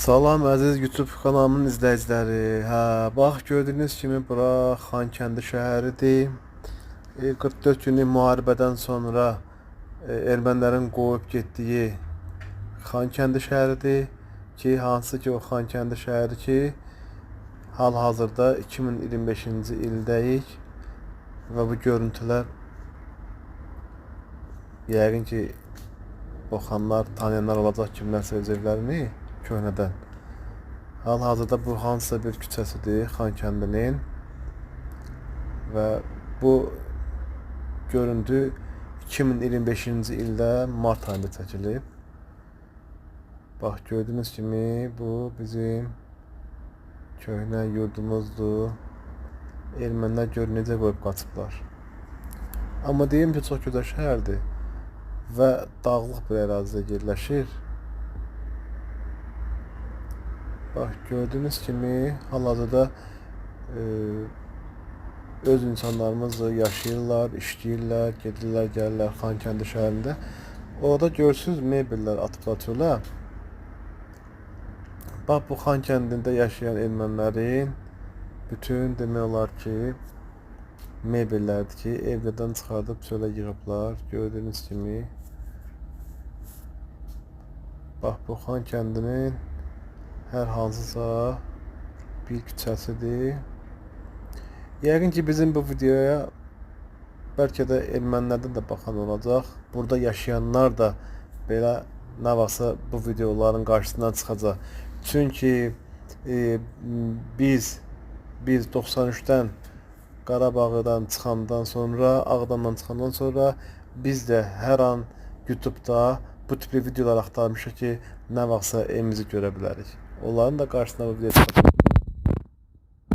Salam əziz YouTube kanalımın izləyiciləri. Hə, bax gördüyünüz kimi bura Xankəndi şəhəridir. 44 günlük müharibədən sonra ermənilərin qoyub getdiyi Xankəndi şəhəridir ki, hansı ki o Xankəndi şəhəri ki, hal-hazırda 2025-ci ildəyik və bu görüntülər yəqin ki baxanlar, tanıyanlar olacaq kimlərsə öz evlərini köhnədən. Hal-hazırda bu hansısa bir küçəsidir Xankəndinin və bu görüntü 2025-ci ildə mart ayında çəkilib. Bax gördüyünüz kimi bu bizim köhnə yurdumuzdur. Ermənilər gör necə qoyub qaçıblar. Amma deyim ki, çox gözəl şəhərdir və dağlıq bir ərazidə yerləşir. Bax gördüyünüz kimi hal-hazırda öz insanlarımız yaşayırlar, işləyirlər, gedirlər, gəlirlər Xankəndi şəhərində. Orada görürsüz mebellər atıblar çölə. Bax bu Xankəndində yaşayan ermənilərin bütün demək olar ki mebellərdir ki, evlərdən çıxardıb çölə yığıblar. Gördüyünüz kimi. Bax bu Xankəndinin hər hansısa bir küçəsidir. Yəqin ki bizim bu videoya bəlkə də ermənilərdən də baxan olacaq. Burada yaşayanlar da belə nə vaxtsa bu videoların qarşısından çıxacaq. Çünki biz 93-dən Qarabağdan çıxandan sonra, Ağdamdan çıxandan sonra biz də hər an YouTube-da bu tipli videolar axtarmışıq ki, nə vaxtsa evimizi görə bilərik. Onların da qarşısına bu video çıxacaq.